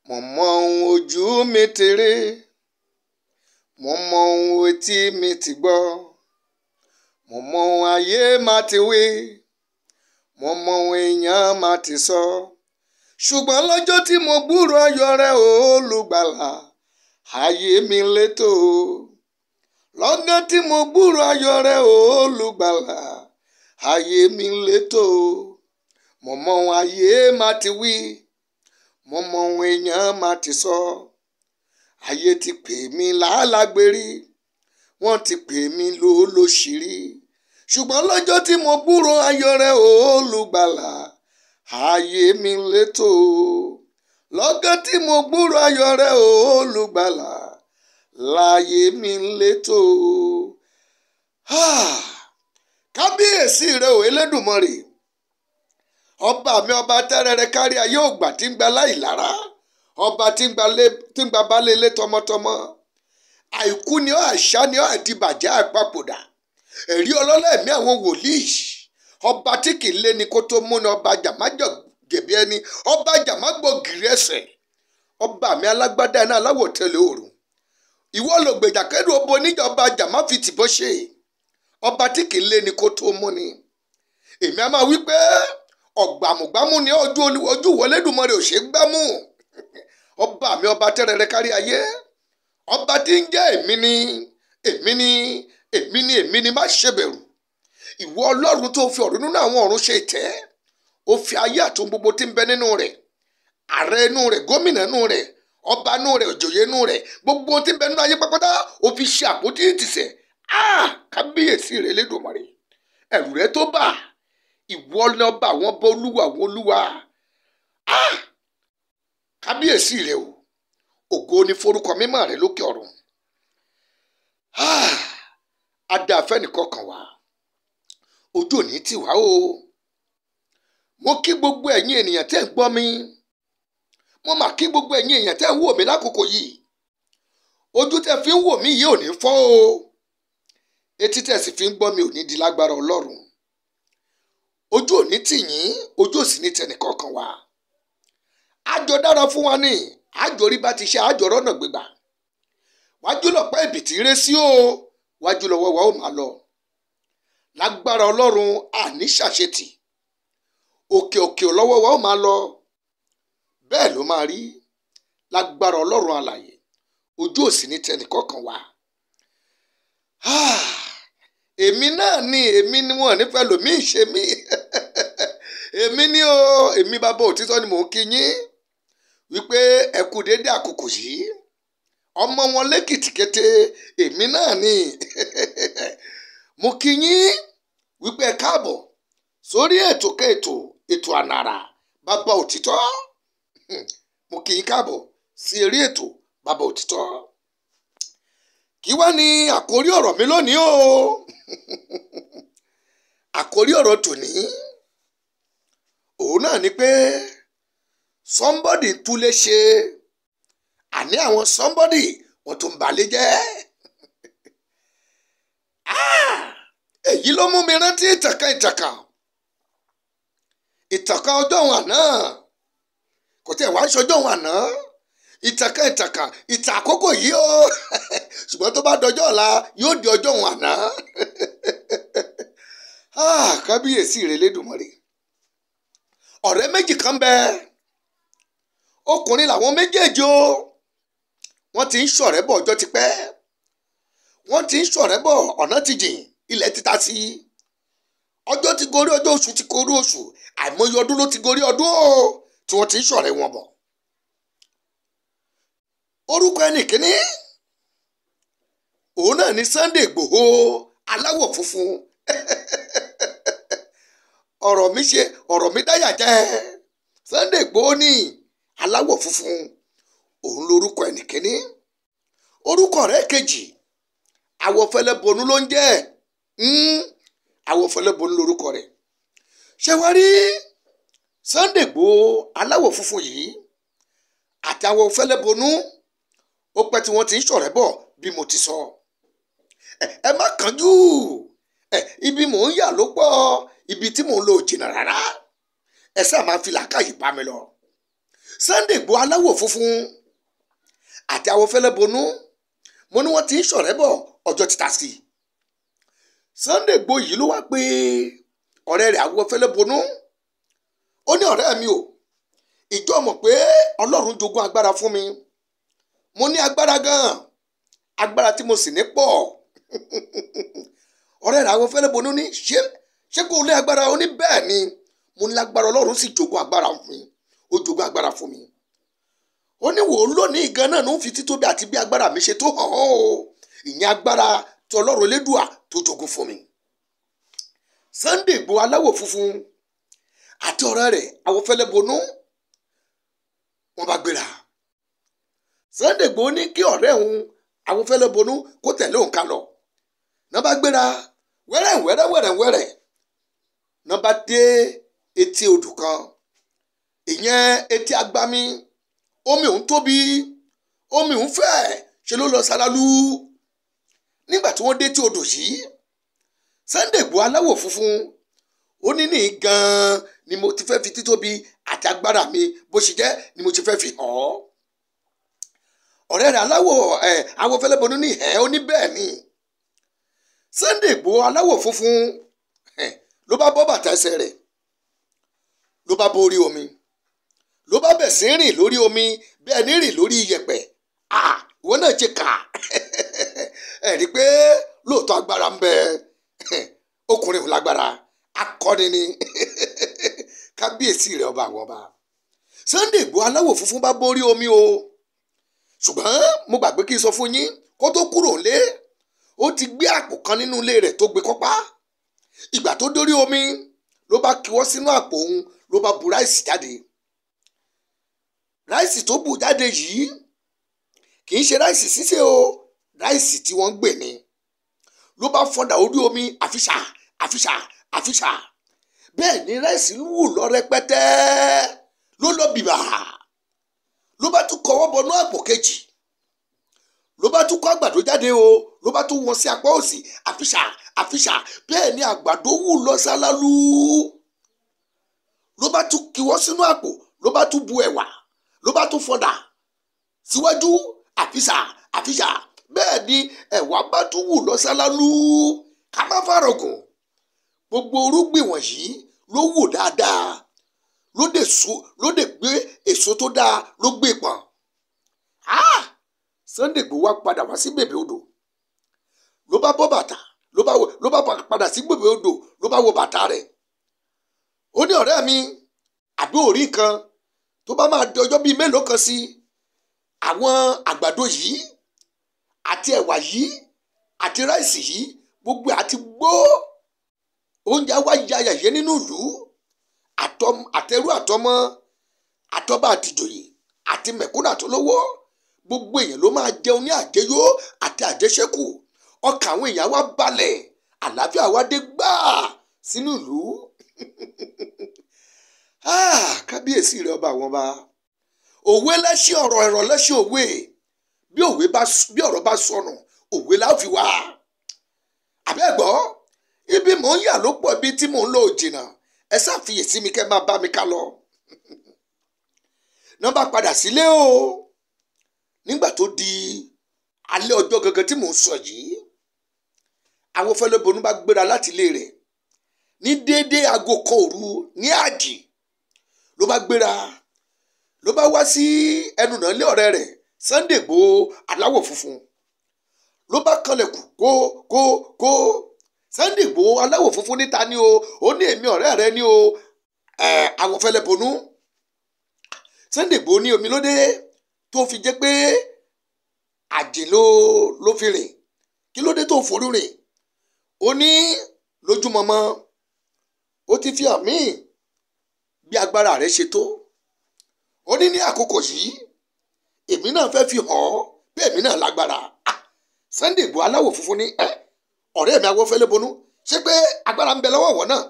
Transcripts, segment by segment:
Mo mọ ohun ojú mi ti rí, mo mọ ohun etí mi ti gbọ́, mo mọ ohun ayé má ti wí, mo mọ ohun èèyàn má ti sọ. Ṣùgbọ́n lọ́jọ́ tí mo gbúrò ayọ̀ rẹ Olùgbàlà, ayé mi létò. Lọ́gán tí mo gbúrò ayọ̀ rẹ Olùgbàlà, ayé mi létò. Mo mọ ohun ayé má ti wí, mo mọ ohun èèyàn má ti sọ. Ayé ti pè mí lálágbèrí, wọ́n ti pè mí lólóṣìírí. Ṣùgbọ́n lọ́jọ́ tí mo gbúrò ayọ̀ rẹ Olùgbàlà, ayé mi létò. Lọ́gán tí mo gbúrò ayọ̀ rẹ Olùgbàlà, láyé mi létò. Kábíyèsí rẹ ò Elédùmarè, ọba mi, ọba tẹ́rẹrẹ kárí ayé, ògbà tí ń gba láìlára, ọba tí ń gba baálé ilé tọmọtọmọ. Àìkú ni ọ́, àṣà ni ọ́, àdìbàjẹ́ àpapòdà, ẹ̀rí ọlọ́lá ẹ̀mí àwọn wòlíì, ọba tí kì í lé ni kó tó mú ni, ọba jàmájọ jẹ̀bi ẹni, ọba jàmágbògiri ẹsẹ̀, ọba mi alágbádá iná aláwọ̀ tẹ́lẹ̀ òòrùn. Ìwọ ló gbèjà kẹ́rù ọbọ oníjà, ọba jàmá fi tìbọn ṣe, ọba tí kì í lé ni kó tó mú ni. Èmi a máa wí pé ọ̀gbàmùgbàmù ni ojú Olódùmarè ò ṣe gbámú. Ọba mi, ọba tẹ́rẹrẹ kárí ayé, ọba tí ń jẹ́ èmi ni, èmi ni, èmi ni, èmi ni, má ṣe bẹ̀rù. Ìwọ Ọlọ́run tó fi ọ̀run nínú àwọn ọ̀run ṣe ìtẹ́, ó fi ayé àtún gbogbo tí ń bẹ nínú rẹ̀, ààrẹ inú rẹ̀, gómìnà inú rẹ̀, ọba inú rẹ̀, òjòyè inú rẹ̀, gbogbo tí ń bẹ nínú ayé pápátá ó fi ṣe àpótí ìtìsẹ̀. Kábíyèsí rẹ̀ Elédùmarè, ẹ̀rù rẹ̀ tó bà. Ìwọ ni ọba àwọn ọba, olúwa àwọn olúwa. Kábíyèsí rẹ̀ o, ògo ni forúkọ mímọ́ rẹ̀ lókè ọ̀run. Adáfẹ́ nìkan kan wá, ojú òní tì wá o. Mo kí gbogbo ẹ̀yin ènìyàn tẹ́ ń gbọ́ mi, mo mà kí gbogbo ẹ̀yin èèyàn tẹ́ ń wò mí lákòókò yìí. Ojú tẹ́ fi ń wò mí yìí ò ní fọ́ o, etí tẹ́ sì fi ń gbọ́ mi ò ní di lágbára Ọlọ́run. Ojú òní tì yín, ojú òsì ní tẹnìkọ̀ọ̀kan wá. Àjọ dára fún wa ní àjọ rí bá ti ṣe, àjọ rọ́nà gbégbà. Wájú lọ̀pẹ́ ìbìtì ré sí o, wájú lọ́wọ́ wa ó máa lọ. Lágbára Ọlọ́run àní ṣàṣetì, òkè òkè lọ́wọ́ wa ó máa lọ. Bẹ́ẹ̀ ló máa rí lágbára Ọlọ́run alààyè. Ojú òsì ní tẹnìkọ̀ọ̀kan wá. Èmi náà ni, èmi ni wọn nífẹ̀ẹ́ lòmíì ṣe mí. Èmi ni o, èmi bàbá òtítọ́ ni mò ń kí yín wípé ẹ kú déédé àkókò yìí. Ọmọ wọn lẹ́kìtì kété, èmi náà ni. Mo kí yín wípé ẹ káàbọ̀ sórí ètò kẹ́ẹ̀tò, ètò ànàrà bàbá òtítọ́. Mo kí yín káàbọ̀ sí eré ètò bàbá òtítọ́. Kí wá ní àkórí ọ̀rọ̀ mi lónìí o? Àkórí ọ̀rọ̀ tòní òun náà ni pé somebody tún lè ṣe, àní àwọn somebody wọ́n tún balẹ̀ jẹ́. Èyí ló mú mi rántí ìtàkàn ìtàkàn ọjọ́ òun àná. Kò tẹ̀ wá ń ṣọjọ́ òun àná, ìtàkàn ìtà àkókò yìí o. Ṣùgbọ́n tó bá dọjọ́ ọ̀la yóò di ọjọ́ òun àná. Kábíyèsí rẹ̀ Elédùmarè. Ọ̀rẹ́ méjì kan bẹ, ọkùnrin làwọn méjèèjì o. Wọ́n ti ń ṣọ̀rẹ́ bọ̀ ọjọ́ ti pẹ́, wọ́n ti ń ṣọ̀rẹ́ bọ̀, ọ̀nà ti jìn, ilẹ̀ ti ta sí, ọjọ́ ti gorí ọjọ́, oṣù ti gorí oṣù, àìmọye ọdún ló ti gorí ọdún o tí wọ́n ti ń ṣọ̀rẹ́ wọn bọ̀. Orúkọ ẹnì kíní òun náà ni Sunday Igboho aláwọ̀ funfun. Ọ̀rọ̀ mi ṣe, ọ̀rọ̀ mi dáyà jẹ́. Sunday Igboho ní aláwọ̀ funfun, òun lorúkọ ẹnì kíní. Orúkọ rẹ̀ kejì, Àwọ̀fẹ́lẹ́ Bonú ló ń jẹ́. Àwọ̀fẹ́lẹ́ Bonú lorúkọ rẹ̀. Ṣé wàá rí Sunday Igboho aláwọ̀ funfun yìí àti Àwọ̀fẹ́lẹ́ Bonú, ó pẹ́ tí wọ́n ti ń ṣọ̀rẹ́ bọ̀ bí mo ti sọ. Ẹ má kánjú, ibi mò ń yà ló pọ̀, ibi tí mò ń lò jìnnà rárá. Ẹ sáà máa fi làákàyè bá mi lọ. Sunday Igboho aláwọ̀ funfun àti Awofẹ́lẹ́ Bonú, mo ní wọ́n ti ń ṣọ̀rẹ́ bọ̀ ọjọ́ ti ta sí i. Sunday Igboho yìí ló wá pé ọ̀rẹ́ rẹ̀ Awofẹ́lẹ́ Bonú, ó ní ọ̀rẹ́ mi o, ìjọ mọ̀ pé Ọlọ́run jogún agbára fún mi, mo ní agbára gan-an, agbára tí mo sì ní pọ̀. Ọ̀rẹ́ rẹ̀ Awofẹ́lẹ́ Bonú ní ṣé kò ní agbára? Ó ní bẹ́ẹ̀ ni, mo ní agbára, Ọlọ́run sì jogún agbára fún mi, ó jogún agbára fún mi. Ó ní wò ó lónìí gan náà ló ń fi títóbi àti bí agbára mi ṣe tó hàn án o, ìyẹn agbára tí Ọlọ́run Elédùà tó jogún fún mi. Sunday Igboho aláwọ̀ funfun àti ọ̀rẹ́ rẹ̀ Awofẹ́lẹ́ Bonú wọ́n bá gbéra. Sunday Igboho ní kí ọ̀rẹ́ òun Awofẹ́lẹ́ Bonú kó tẹ̀lé òun ká lọ. Náà bá gbéra wẹ́rẹ́ wẹ́rẹ́ wẹ́rẹ́ wẹ́rẹ́, náà bá dé etí odò kan, ìyẹn etí agbami. Omi òun tóbi, omi òun fẹ̀, ṣe ló lọ sálálú. Nígbà tí wọ́n dé tí odò yìí, Sunday Igboho aláwọ̀ funfun ó ní ní gan-an ni mo ti fẹ́ fi títóbi àti agbára mi bó ṣe jẹ́ ni mo ti fẹ́ fi hàn ọ́. Ọ̀rẹ́ rẹ̀ aláwọ̀ ẹ̀ Awofẹ́lẹ́ Bonú ní ẹ̀ ó ní bẹ́ẹ̀ ni. Sunday Igboho aláwọ̀ funfun ló bá bọ́ bàtà ẹsẹ̀ rẹ̀, ló bá borí omi, ló bá bẹ̀ sí rìn lórí omi bẹ́ẹ̀ ní rìn lórí iyẹ̀pẹ̀. Ìwọ náà ṣe kà ẹ̀ rí pé lóòótọ́ agbára ń bẹ, ọkùnrin ò lágbára, akọni ni. Kábíyèsí rẹ̀ ọba àwọn ọba. Sunday Igboho aláwọ̀ funfun bá borí omi o, ṣùgbọ́n mo gbàgbé kí n sọ fún yín, kó tó kúrò lé, ó ti gbé àpò kan nínú ilé rẹ̀ tó gbé kọ́pá. Ìgbà tó dórí omi ló bá kíwọ́ sínú àpò òun, ló bá bu ráìsì jáde. Ráìsì tó bù jáde yìí kì í ṣe ráìsì sísè o, ráìsì tí wọ́n ń gbè ni. Ló bá fọ́dà orí omi àfiṣà àfiṣà àfiṣà, bẹ́ẹ̀ ni ráìsì wù lọ rẹpẹtẹ, ló lọ bìbà. Ló bá tún kọwọ́ bọnú àpò kejì, ló bá tún kó àgbàdo jáde o, ló bá tún wọn sí apá òsì àfiṣà àfiṣà, bẹ́ẹ̀ ni àgbàdo wù lọ sálálú. Ló bá tún kíwọ́ sínú àpò, ló bá tún bu ẹ̀wà, ló bá tún fọdà síwájú àfiṣà àfiṣà, bẹ́ẹ̀ ni ẹ̀wà bá tún wù lọ sálálú. Ká má fàrọ̀gùn, gbogbo orúgbìn wọ̀nyí ló wù dáadáa, ló dé gbé èso tó dáa, ló gbé pọ̀n. Sunday Igboho wá padà wá sí bèbè odò, ló bá bọ́ bàtà, ló bá padà sí bèbè odò, ló bá wọ bàtà rẹ̀. Ó ní ọ̀rẹ́ mi, àbí òrí kan tó bá máa di ọjọ́ bíi mélòó kan sí, àwọn àgbàdo yìí àti ẹ̀wà yìí àti ráìsì yìí gbogbo àti gbó, oúnjẹ wá ya yẹ̀yẹ́ nínú ìlú, àtẹrú àtọmọ àtọba àtìjòyè àti mẹ̀kúnnù àtolówó, gbogbo èèyàn ló máa jẹun ní àjẹyó àti àjẹṣẹ́kù. Ọkàn àwọn èèyàn wá balẹ̀, àlàáfíà wá dé gbáà sínú ìlú. Kábíyèsí rẹ̀ ọba àwọn ọba. Òwe lẹ́ṣin ọ̀rọ̀, ẹ̀rọ lẹ́ṣin òwe. Bí ọ̀rọ̀ bá sọnù, òwe la fi wá. Àbẹ́gbọ́, ibi mò ń yà ló pọ̀, ibi tí mò ń lọ ò jìnnà. Ẹ ṣàfiyèsí mi kẹ́ máa bá mi ká lọ. Nọ́mbà padà sílé o. Nígbà tó di alẹ́ ọjọ́ gangan tí mò ń sọ yìí, Awofẹ́lẹ́ Bonú bá gbéra láti ilé rẹ̀ ní déédéé aago kan òru ní àjì, ló bá gbéra, ló bá wá sí ẹnu náà lé ọ̀rẹ́ rẹ̀ Sunday Igboho aláwọ̀ funfun, ló bá kanlẹ̀kùn kó kó kó. Sunday Igboho aláwọ̀ funfun níta ni o, ó ní èmi ọ̀rẹ́ rẹ ni o, Awofẹ́lẹ́ Bonú. Sunday Igboho ní omi lóde tó fi jẹ́ pé àjìn ló fi rìn, kí ló dé tó forú rìn? Ó ní lójúmọmọ ó ti fi hàn mí bí agbára rẹ̀ ṣe tó. Ó ní ní àkókò yìí èmi náà fẹ́ fi hàn ọ́ bí èmi náà lágbára. Sunday Igboho aláwọ̀ funfun ní ọ̀rẹ́ mi Awofẹ́lẹ́ Bonú, ṣé pé agbára ń bẹ lọ́wọ́ ìwọ náà,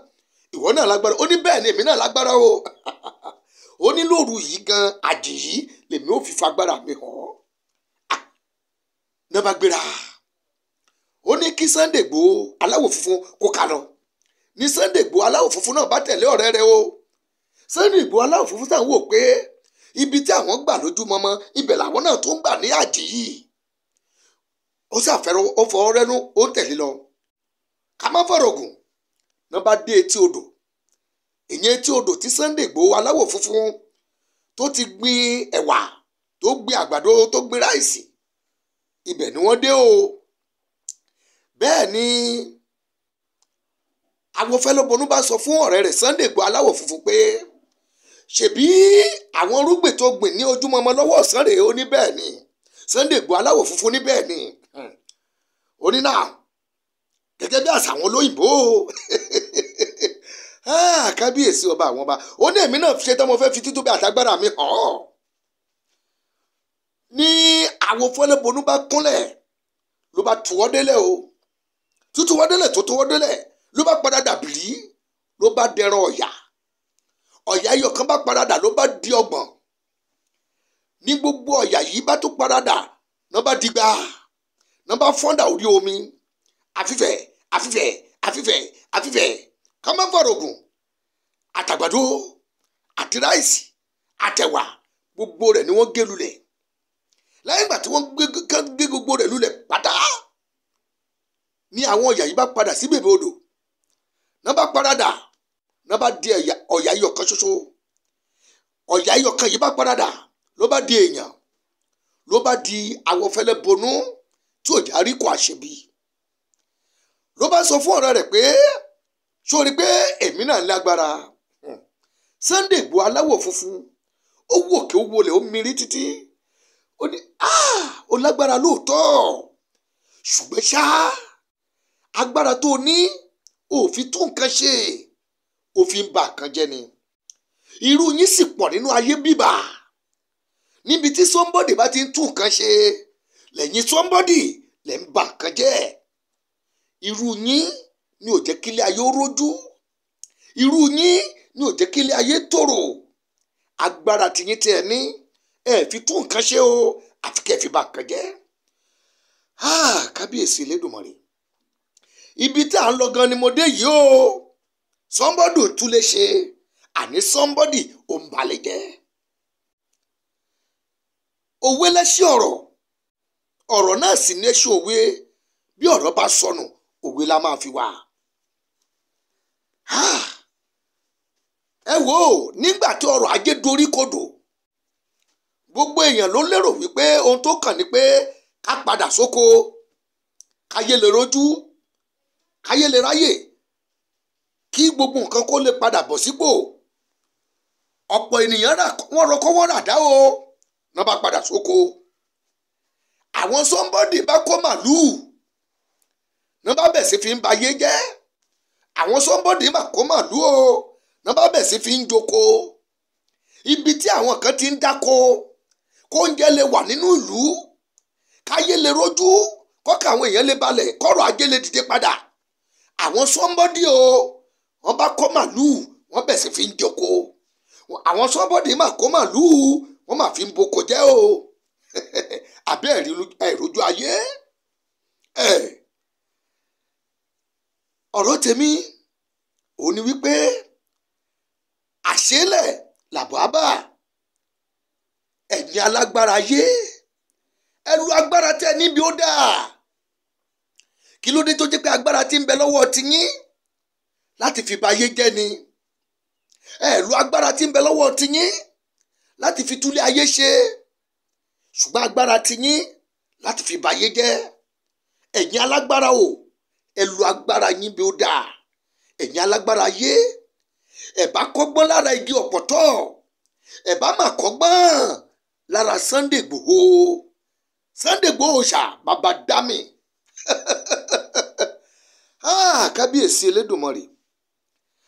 ìwọ náà lágbára? Ó ní bẹ́ẹ̀ ni èmi náà lágbára o. Ó ní lóru yìí gan àjì yìí lèmi ò fi fagbára mi hàn ọ́. Náà bá gbéra, ó ní kí Sunday Igboho aláwọ̀ funfun kó ká lọ. Ní Sunday Igboho aláwọ̀ funfun náà bá tẹ̀lé ọ̀rẹ́ rẹ̀ o. Sunday Igboho aláwọ̀ funfun sáà ń wò pé Ibi tí àwọn gbà lójúmọmọ ibẹ̀ làwọn náà tó ń gbà ní àjì yìí. Ó ṣàfẹ́rọ ó fọwọ́ rẹ́nu ó ń tẹ̀lé lọ. Ká má fọ̀rọ̀ gùn, náà bá dé etí odò. Ìyẹn etí odò tí Sunday Igboho aláwọ̀ funfun tó ti gbin ẹ̀wà, tó gbin àgbàdo, tó gbin ráìsì, ibẹ̀ ni wọ́n dé o. Bẹ́ẹ̀ ni Awofẹ́lẹ́bọnú bá sọ fún ọ̀rẹ́ rẹ̀ Sunday Igboho aláwọ̀ funfun pé ṣèbí àwọn irúgbìn tó gbìn ní ojúmọmọ lọ́wọ́ ọ̀sán rèé. Ó ní bẹ́ẹ̀ ni. Sunday Igboho aláwọ̀ funfun ní bẹ́ẹ̀ ni. Ó ní náà gẹ́gẹ́ bí àṣà àwọn olóyìnbó. Kábíyèsí ọba àwọn ọba. Ó ní èmi náà ṣe tán, mo fẹ́ fi títóbi àtagbára mi hàn ọ́. Ní Awofẹ́lẹ́bọnú bá kúnlẹ̀ ló bá tuwọ́ délẹ̀ o. Tútúwọ́ délẹ̀ tó tuwọ́ délẹ̀ ló bá padà dàbìlì, ló bá dẹran ọ̀yà. Ọ̀yà ẹyọ kan bá paradà ló bá di 30. Ní gbogbo ọ̀yà yìí bá tó paradà, náà bá digba, náà bá fọ́ndà orí omi. Àfífẹ́ àfífẹ́ àfífẹ́ àfífẹ́ ká má fọ̀rọ̀ gùn. Àtàgbàdo àti ráìsì àtẹ̀wà gbogbo rẹ̀ ni wọ́n gé lulẹ̀. Lẹ́yìn ìgbà tí wọ́n gé gbogbo rẹ̀ lulẹ̀ pátá ní àwọn ọ̀yà yìí bá padà sí bèbè odò. Náà bá paradà, náà bá di ọ̀yà ẹyọ kan ṣoṣo. Ọ̀yà ẹyọ kan yìí bá paradà ló bá di èèyàn, ló bá di Awofẹ́lẹ́bọnú tí ò já rí kó àṣebí. Ló bá sọ fún ọ̀rẹ́ rẹ̀ pé sórí pé èmi náà lágbára. Sunday Igboho aláwọ̀ funfun ó wò kí ó wọlé, ó mirí títí. Ó ní ó lágbára lóòótọ́, ṣùgbọ́n ṣá agbára tó ní ò fi tún nǹkan ṣe, ó fi ń ba nǹkan jẹ́ ni. Irú yín sì pọ̀ nínú ayé bíbà. Níbi tí somebody bá ti ń tún nǹkan ṣe, lẹ́yìn somebody lẹ́ ń ba nǹkan jẹ́. Irú yín ni ò jẹ́ kílé ayé ó rójú. Irú yín ni ò jẹ́ kílé ayé tòrò. Agbára tiyín tí ẹ ní ẹ fi tún nǹkan ṣe o, àfi kẹ́ ẹ fi ba nǹkan jẹ́. Kábíyèsí Elédùmarè. Ibi tí à ń lọ gan ni mo dé yìí o. Somebody ò tún lè ṣe, àní somebody ò ń balẹ̀ jẹ́. Òwe lẹ́ṣin ọ̀rọ̀, ọ̀rọ̀ náà sì ní ẹṣin òwe. Bí ọ̀rọ̀ bá sọnù, òwe la máa fi wà. Ẹ wò ó, nígbà tí ọrọ̀ ajé dorí kodò, gbogbo èèyàn ló lérò wípé ohun tó kàn ní pé ká padà sóko, káyé lè rojú, káyé lè ráyè, kí gbogbo nǹkan kó lè padà bọ̀ sípò. Ọ̀pọ̀ ènìyàn wọ́n rọkọ́ wọ́n rà dá o, náà bá padà sóko. Àwọn somebody bá kó màlúù, náà bá bẹ̀ sí fi ń bayé jẹ́. Àwọn somebody mà kó màlúù o, náà bá bẹ̀ sí fi ń joko. Ibi tí àwọn kan ti ń dáko, kó oúnjẹ lè wà nínú ìlú, káyé lè rojú, kọ́kà àwọn èèyàn lè balẹ̀, kọ́rọ̀ ajé lè dìde padà. Àwọn somebody o, wọ́n bá kó màlúù, wọ́n bẹ̀ sí fi ń joko. Àwọn somebody mà kó màlúù, wọ́n mà fi ń boko jẹ́ o. Àbí ẹ̀rọjú ayé. Ọ̀rọ̀ tèmi òun ni wípé àṣélẹ̀ làbọ̀ á bà. Ẹ̀yin alágbára ayé, ẹ lu agbára tẹ́ níbi ó dáa. Kí ló dé tó jẹ́ pé agbára tí ń bẹ lọ́wọ́ tiyín láti fi ba ayé jẹ́ ni? Ẹ lu agbára tí ń bẹ lọ́wọ́ tiyín láti fi túlé ayé ṣe, ṣùgbọ́n agbára tiyín láti fi ba ayé jẹ́. Ẹ̀yin alágbára o, ẹ lu agbára yín bí ó dáa. Ẹ̀yin alágbára ayé, ẹ bá kọ́gbọ́n lára igi ọ̀pọ̀tọ́, ẹ bá mà kọ́gbọ́n lára Sunday Igboho. Sunday Igboho ṣá bàbá dámì. Kábíyèsí Elédùmarè.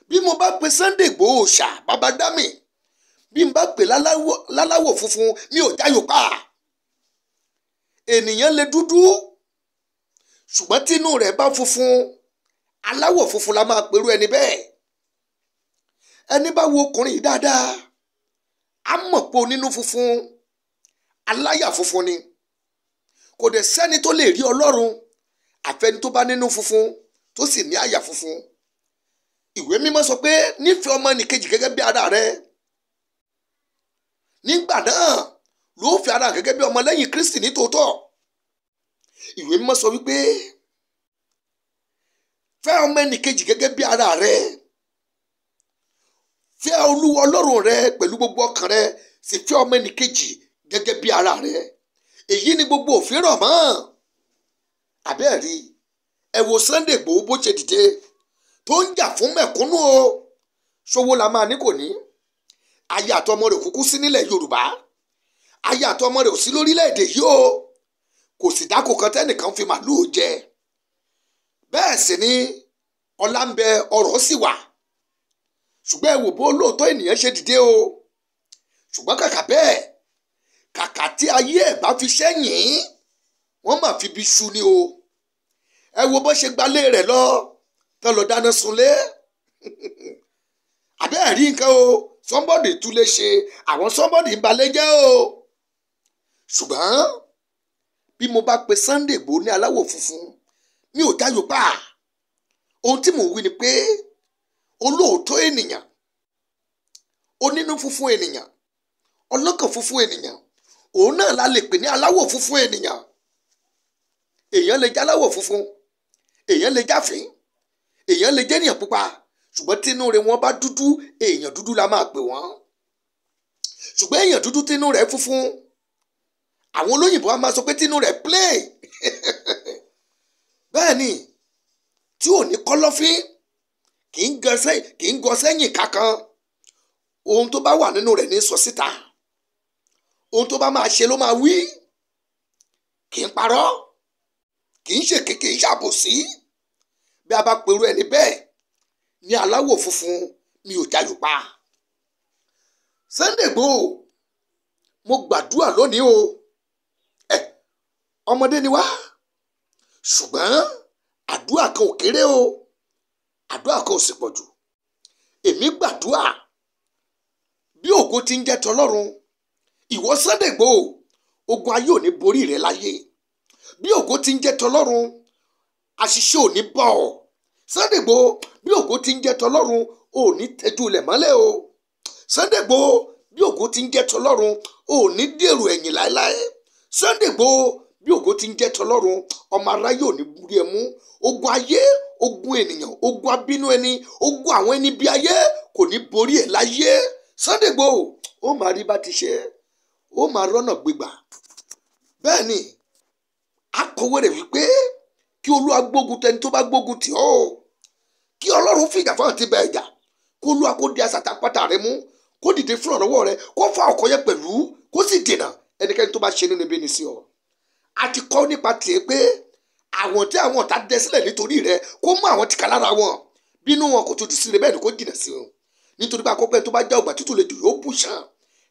Bí mo bá pe Sunday Igboho ṣá bàbá dámì, bí n bá pè láláwọ̀ funfun, mi ò jáyò pa. Ènìyàn lè dúdú, ṣùgbọ́n tínú rẹ̀ bá funfun, aláwọ̀ funfun la máa perú ẹni bẹ́ẹ̀. Ẹni bá wo ọkùnrin yìí dáadáa, á mọ̀ pé onínú funfun, aláyà funfun ni. Kò dẹ̀ sẹ́ni tó lè rí Ọlọ́run àfẹni tó bá nínú funfun tó sì ní àyà funfun. Ìwé mímọ́ sọ pé nífẹ̀ẹ́ ọmọnìkejì gẹ́gẹ́ bí ara rẹ. Nígbà náà ló fi ara gẹ́gẹ́ bí ọmọlẹ́yìn Kristi ní tòótọ́. Ìwé mímọ́ sọ wípé fẹ́ ọmọ ẹnìkejì gẹ́gẹ́ bí ara rẹ, fẹ́ Olúwa Ọlọ́run rẹ pẹ̀lú gbogbo ọkàn rẹ, sì fẹ́ ọmọ ẹnìkejì gẹ́gẹ́ bí ara rẹ. Èyí ni gbogbo òfin rọ̀ mọ́. Àbẹ́ẹ̀rí, ẹ wo Sunday Igboho bó ṣe dìde tó ń jà fún mẹ̀kúnnù o. Ṣòwò la máa ní kò ní. Aya àtọmọ rẹ̀ kúkú sí nílẹ̀ Yorùbá, aya àtọmọ rẹ̀ ò sí lórílẹ̀‐èdè yìí o. Kò sì dáko kan tẹ́nìkan fi màlúù jẹ. Bẹ́ẹ̀ sì ni ọlá ń bẹ, ọrọ̀ sì wà. Ṣùgbọ́n ẹ wò bó lóòótọ́ ènìyàn ṣe dìde o. Ṣùgbọ́n kàkà bẹ́ẹ̀, kàkà tí ayé ẹ̀ bá fi ṣẹ́yìn, wọ́n máa fi bí ṣu ni o. Ẹ wo bó ṣe gbalé rẹ̀ lọ, tán lọ dáná sunlé. Àbẹ́ẹ̀ rí nǹkan o, somebody tún lè ṣe, àwọn somebody ń balẹ̀ jẹ́ o. Ṣùgbọ́n bí mo bá pe Sunday Igboho ní aláwọ̀ funfun, mi ò dáyò pa. Ohun tí mò ń wí ni pé olóòótọ́ ènìyàn, onínú funfun ènìyàn, ọlọ́kàn funfun ènìyàn, òun náà la lè pè ní aláwọ̀ funfun ènìyàn. Èèyàn lè jẹ́ aláwọ̀ funfun, èèyàn lè jáfín, èèyàn lè jẹ́ ènìyàn pupa, ṣùgbọ́n tínú rẹ̀ wọ́n bá dúdú, èèyàn dúdú la máa pè wọ́n. Ṣùgbọ́n èèyàn dúdú tínú rẹ̀ funfun, àwọn olóyìnbó á máa sọ pé tínú rẹ̀ plain. Bẹ́ẹ̀ ni, tí ò ní kọ́lọ́fín, kì í gọ sẹ́yìn kankan. Ohun tó bá wà nínú rẹ̀ ní sọ síta, ohun tó bá máa ṣe ló máa wí, kì í parọ́, kì í ṣèké, kì í ṣàbòsí. Bí a bá perú ẹni bẹ́ẹ̀ ní aláwọ̀ funfun, mi ò jayò pa. Sunday Igboho, mo gbàdúrà lónìí o. Ọmọdé ni wá, ṣùgbọ́n àdúrà kan ò kéré o, àdúrà kan ò sì pọ̀ jù. Èmi gbàdúrà bí ògo ti ń jẹ́ tọlọ́run, ìwọ Sunday Igboho, ogun ayé ò ní borí rẹ láyé. Bí ògo ti ń jẹ́ tọlọ́run, àṣìṣe ò ní bọ̀ ọ́. Sunday Igboho, bí ògo ti ń jẹ́ tọlọ́run, ò ní tẹ́jú ilẹ̀ mọ́lẹ̀ o. Sunday Igboho, bí ògo ti ń jẹ́ tọlọ́run, ò ní dèrò ẹ̀yìn láéláé. Sunday Igboho, bí ògo ti ń jẹ́ tọlọ́run, ọmọ aráyé ò ní búrí ẹ mú. Ogun ayé, ogun ènìyàn, ogun abínú ẹni, ogun àwọn ẹni bí ayé kò ní borí ẹ láyé. Sunday Igboho, ó máa rí bá ti ṣe, ó máa rọ́nà gbégbà. Bẹ́ẹ̀ ni, akọ̀wé rẹ̀ wípé kí Olúwa gbógun tẹni tó bá gbógun tì ọ́, kí Ọlọ́run fìjà fún àti bá ẹ̀jà, kó Olúwa kó di asàtàpátá rẹ mú, kó dìde fún ọ̀rọ̀wọ́ rẹ, kó fa ọ̀kọ̀ yẹn pẹ̀lú, kó sì dènà ẹnikẹ́ni tó bá ṣe nínú ibi ní sí ọ. A ti kọ́ nípa tiẹ̀ pé àwọn tí àwọn ọ̀tá dẹ sílẹ̀ nítorí rẹ, kó mú àwọn tìka lára wọn, bínú wọn kò tó dì sí rẹ, bẹ́ẹ̀ ni kó jìnà sí wọn. Nítorí pé akọ́pẹ́ tó bá já ọgbà tútù lè jù yóò bù sàn,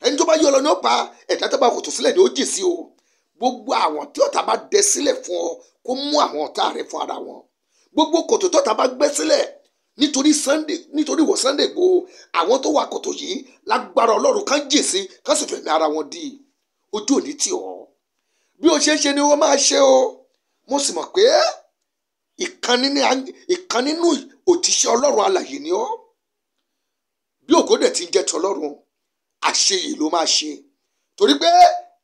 ẹni tó bá yọ lọ ní ó pa, ẹ̀dá tó bá kòtò sílẹ̀ ni ó jì sí o. Gbogbo àwọn tí ọ̀tá bá dẹ sílẹ̀ fún ọ, kó mú àwọn ọ̀tá rẹ fún ara wọn. Gbogbo kòtò tọ́tá bá gbẹ́ sílẹ̀ nítorí Sunday, nítorí ìwọ Sunday Igboho, àwọn tó wà kòtò yìí lágbára Ọlọ́run kan jì sí, kan sì fẹ̀mí ara wọn di. Ojú òní tì ọ́. Bí o ṣe ń ṣe ni wọ́n máa ṣe o. Mo sì mọ̀ pé ìkan nínú òjíṣẹ́ Ọlọ́run alààyè ni ọ́. Bí ògo dẹ̀ ti ń jẹ́ tọlọ́run, àṣeyè ló máa ṣe. Torí pé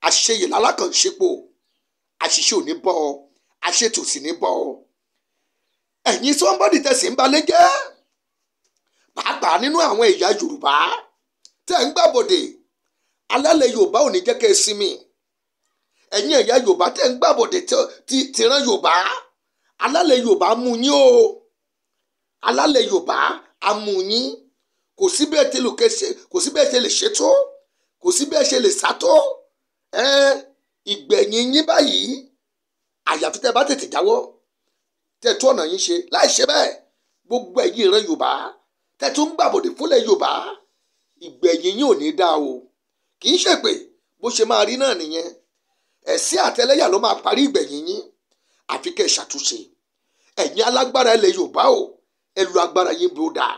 àṣeyè lálákànṣepò, àṣìṣe ò ní bọ́ ọ, àṣetò sì ní bọ́ ọ. Ẹ̀yin somebody tẹ̀sí ń balẹ̀ jẹ́, pàápàá nínú àwọn ẹ̀yà Yorùbá tẹ̀ ń gbàbọ̀dè, alálẹ̀ Yorùbá ò ní jẹ́ kẹ́ ẹ sinmi. Ẹ̀yin ẹ̀yà Yorùbá tẹ̀ ń gbàbọ̀dè tìran Yorùbá, alálẹ̀ Yorùbá mú yín o. Alálẹ̀ Yorùbá á mú yín. Kò sí bẹ́ẹ̀ ṣe lè ṣe tó, kò sí bẹ́ẹ̀ ṣe lè sá tó. Ìgbẹ̀yìn yín báyìí, àyàfi tẹ́ bá tètè jáwọ́, tẹ́ tún ọ̀nà yín ṣe. Láì ṣe bẹ́ẹ̀, gbogbo ẹ̀yin ìran Yorùbá tẹ́ tún ń gbàbọ̀dè fúnlẹ̀ Yorùbá, ìgbẹ̀yìn yín ò ní dáa o. Kì í ṣèpè, bó ṣe máa rí náà nìyẹn. Ẹ̀sín àtẹlẹ́yà ló máa parí ìgbẹ̀yìn yín, àfi kẹ́ ẹ ṣàtúnṣe. Ẹ̀yin alágbára ilẹ̀ Yorùbá o, ẹ lu agbára yín bí ó dáa.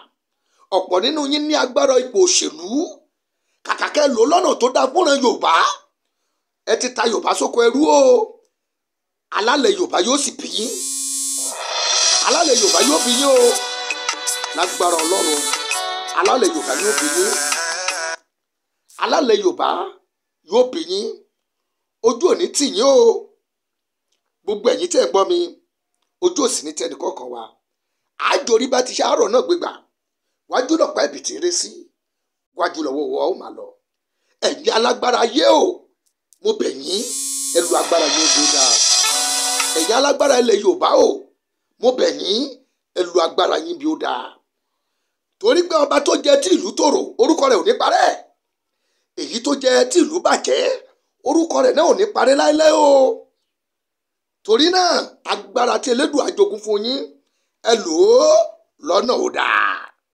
Ọ̀pọ̀ nínú yín ní agbára ipò òṣèlú, kàkà kẹ́ lò lọ́nà tó dáa fúnra Yorùbá, ẹ ti ta Yorùbá sóko ẹrú o. Alálẹ̀ Yorùbá yóò sì bí yín, alálẹ̀ Yorùbá yóò bí yín o. Lágbára Ọlọ́run, alálẹ̀ Yorùbá yóò bí yín. Alálẹ̀ Yorùbá Yóò bí yín, ojú òní tì yín o. Gbogbo ẹ̀yin tẹ́ ẹ̀ gbọ́ mi, ojú òsì ní tẹnìkọ̀ọ̀kan wa. Àjòrí bá ti ṣe àárọ̀ náà gbégbà, wájú lọ̀pá ẹ̀bìtì ré sí, wájú lọ́wọ́ wọ́ ó máa lọ. Ẹ̀yin alágbára ayé o, mo bẹ̀ yín, ẹ lu agbára yín ó dáa. Ẹ̀yin alágbára ilẹ̀ Yorùbá o, mo bẹ̀ yín, ẹ lu agbára yín bí ó dáa. Torí pé ọba tó jẹ tí ìlú tòrò, orúkọ rẹ̀ ò ní parẹ́. Èyí tó jẹ tí ìlú bàjẹ́, orúkọ rẹ̀ náà ò ní parẹ́ láéláé o. Torí náà, agbára tí Elédùà jogún fún yín, ẹ lò ó lọ́nà ó dáa.